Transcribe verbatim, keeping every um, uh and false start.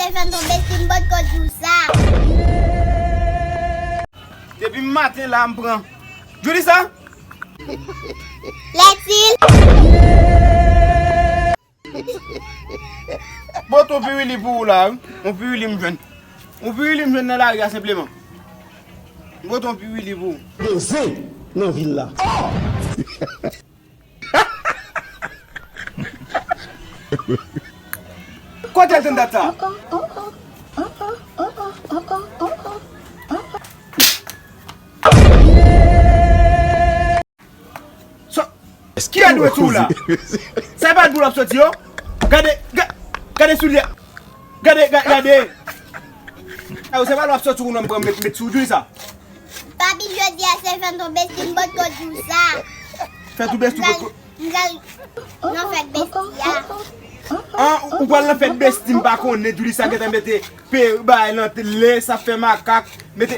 Fè tonbe si m potko di w sa. Depi maten la m pran. Julissa! Lètil! Bon, ton piwili pou ou la, wi. On piwili m jwenn. On piwili m jwenn nan lari a senpleman. Bon, ton piwili pou ou. Gen zen nan vil la. Kote l tande dat sa? Ki a dwe sou la? Sa e pa dlo w ap soti yo? Gade, ga- gade soulye. Gade, ga- gade. Ayo, se pa dlo w ap soti ou nan pran met met sou Julissa. Papi, jodi a se fè tonbe si m potko di w sa. Fè tonbe si m potko. M pral nan fèt besti a. An, ou pral nan fèt besti, m pa konnen, Julissa gentan mete pe bay nan lè, sa fè makak, mete.